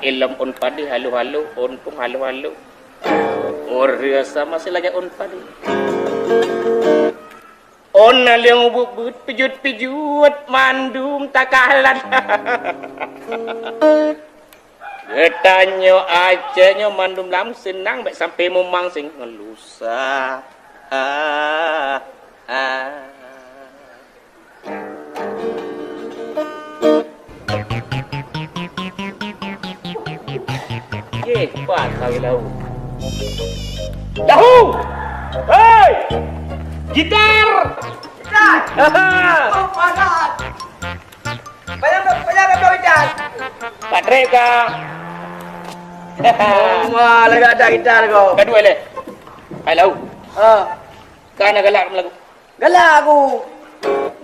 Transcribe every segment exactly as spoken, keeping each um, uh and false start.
Ilom ôn padé halo-halo, ôn pung halo-halo. Ureueng sama si lagèe ôn padé. Ôn naleueng ubeuet-beuet, pijut-pijut, mandum takalan. Geutanyoe Aceh nyoe mandum lam seunang, bèk sampoe mumang sing ngeulusa. Ah, ah. Yeh, pat lagèe lahu. Lahu! Hei! Gitar! Gitar! Ha, ha. Oh, panas. Panyang, panyang ka gitar. Patrek ka. Oh, wah, lagak ada gitar ko. Ka dua lé. Hai lahu. Ha. Ka na galak meulagu. Galak aku.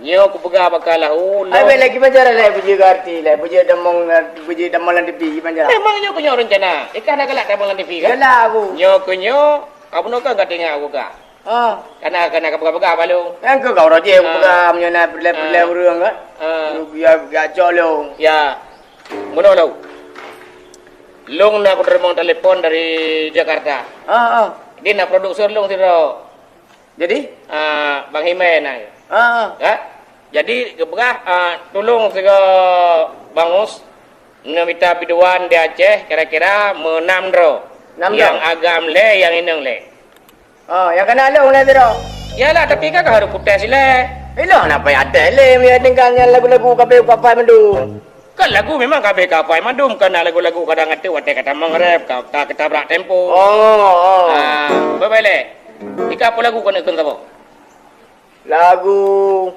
Nyoe kupeugah bak kah lahu, ai, lôn bèk lé, kiban cara lé, peujeuet keu artis lé, peujeuet damong, peujeuet damong lam T V, kiban cara. Memang nyoe keuh nyoe reuncana. Eh, kah na galak damong lam T V kan? Galak aku. Nyoe keuh nyoe, ka bunoe kan ka teuingat aku kah. Ah. Kana, kana ka peugah-peugah bak lôn. Nyang keuh ka uroe jih aku peugah, meunyoe na peureulèe-peureulèe ureueng kan. Ah. Geujak cok lôn. Ya. Bunoe lôn. Lôn na kuteurimong telepon dari Jakarta. Ah, ah. Di na produser lôn sidroe. Jadi? Ah, Bang Himai na. Ah, ah. Ya. Jadi, geupeugah, ah, tulông sigoe Bang Us, neumita biduan di Aceh, kira-kira meunam droe. Nam droe? Nyang agam lé, nyang inong lé. Ah, nyang kana lôn lé sidroe. Yalah, tapi kan harôh kutés ilèe. Ilôn hana payah tés lé, meunyo tinggai nyan lagu-lagu kabéh kuhafai mandum. Kan lagu memang kabéh kuhafai mandum, kana lagu-lagu kadang ateuh watèe ka tamong rap, ka, ka, ka tabrak tempo. Oh, oh. Ah, bye-bye lé. Ika peue lagu keuneuk kheun saboh? Lagu,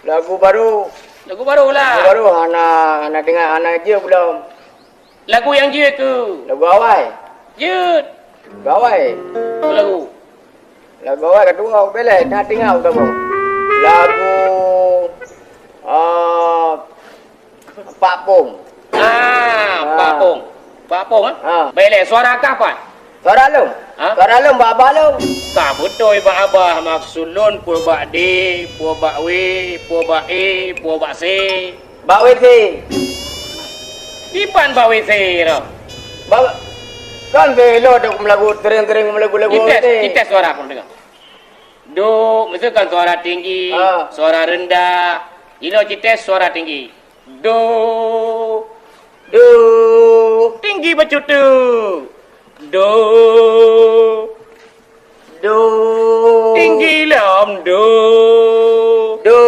lagu barô. Lagu barô lah. Lagu barô hana, hana deungö, hana jeuet lom. Lagu nyang jeuet keuh. Lagu awai. Jeuet. Lagu awai. Peue lagu? Lagu awai ka tuwoe, bèk lé, na tinggai saboh. Lagu, ah, Pak Pong. Ah, Pak Pong. Pak Pong, ah? Ah. Bèk lé, suara kah pat? Suara lôn. Ha? Suara lôn bak abah lôn. Ka beutôi bak abah, maksud lôn peue bak D, peue bak W, peue bak E, peue bak C. Bak W C. Kiban bak W C tu? Bak, kan bèk lôn dok meulagu, teuring-teuring meulagu-lagu W C. Kites, kites suara pun deungö. Do, miseue kan suara tinggi, ah, suara rendah. Inoe kites suara tinggi. Do. Do. Tinggi bacut teuk. Do. Do. Tinggi lom, do. Do.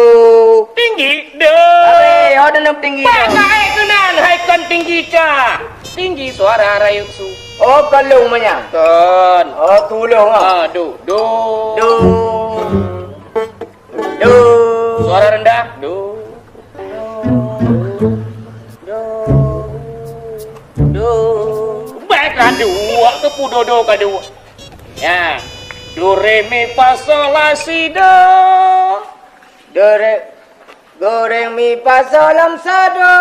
Tinggi, do. Habéh, ho deungon tinggi. Bah, do. Taék keunan, hai kon tinggi cah. Tinggi suara rayeuk su. Oh, kon lôn manyang. Kon. Oh, tulông, ah. Ah, do, do. Do. Do. Suara rendah. Do. Do. Do. Baik, ka dua, keupeue do-do ka dua. Ya. Do, re, mi, fa, sol, la, si, do. Do, re, goreng mi, fa, sol, lam, sa, do.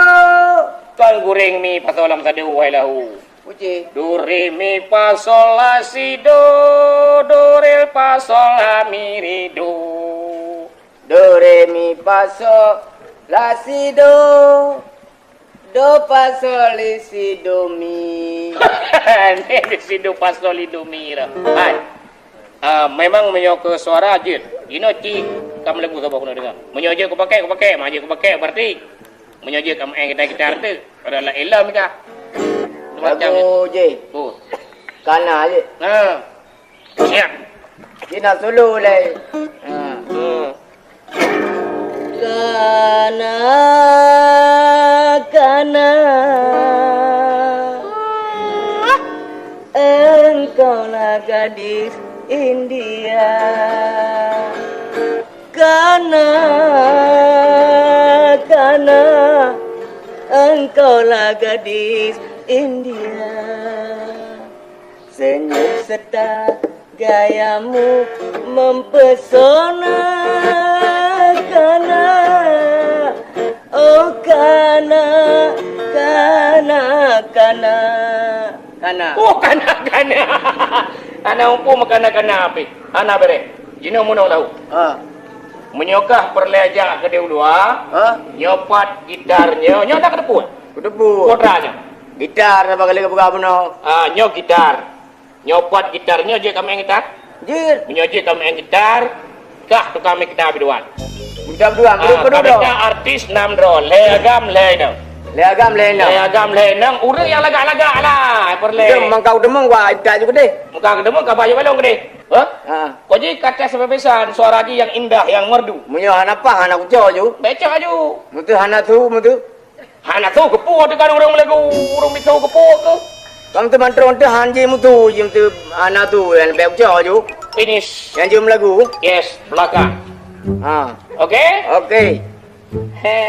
Kon goreng mi, fa, sol, lam, sa, do, wahai lahu. Puji. Do, re, mi, fa, sol, la, si, do. Do, re, fa, sol, la, mi, re, do. Do, re, mi, fa, sol, la, si, do. Do, fa, sol, li, si, do, mi. Ni, li, si, do, fa, sol, li, do, mi, dah. Hai. Ah, memang meunyoe keu suara jeuet. Inoe cit ka meulagu saboh keuneuk deungö. Meunyoe jeuet kupakai, kupakai. Ma jeuet kupakai, berarti. Meunyoe jeuet ka maén gitar-gitar tu. Pada la ilam ka. Macam lagu je. Oh. Kana je. Ha. Siap. Jina solo lé. Ha. Hmm. Kana, kana, engkaulah gadis India. Kana, kana, engkaulah gadis India. Senyum serta gayamu mempesona. Kana, oh kana, kana, kana. Kana. Oh, kana, kana. Kana umpung kana, kana api. Hana bereh. Jinoe meunoe lahu. Ha. Meunyoe kah peureulèe jak keudeh u luwa, ha? Nyoe pat gitar nyoe, nyoe na keuteupeue? Keuteupeue. Putra nyoe. Gitar, apa kali ka peugah bunoe? Ah, nyoe gitar. Nyoe pat gitar, nyoe jeuet ka meu'en gitar? Jeuet. Meunyoe jeuet ka meu'en gitar, kah tukang meu'en gitar biduan. Gitar biduan, ah, beudôh, beudôh. Ka meu'en artis nam droe, lhèe agam, lhèe inong. Lhèe agam, lhèe inong. Lhèe agam, lhèe inong, ureueng nyang lagak-lagak lah, peureulèe. Itu mangkau deungon wa gitar ju keudeh. Mangkau deungon ka bayeue balong keudeh. Hah? Ha. Kok jih ka tes habéh-habésan, suara jih nyang indah, nyang merdu. Meunyoe hana paih, hana kucok ju. Becok aju. Meuteuh hana su, meuteuh. Hana su keupeue teuka ureueng meulagu, ureueng bisu keupeue keuh. Kam teuh mantong teuh han jih mutu, jih teuh hana su, nyang bèk ucok ju. Finish. Nyang jeuem lagu. Yes, belakang. Ha. Oke? Oke. He.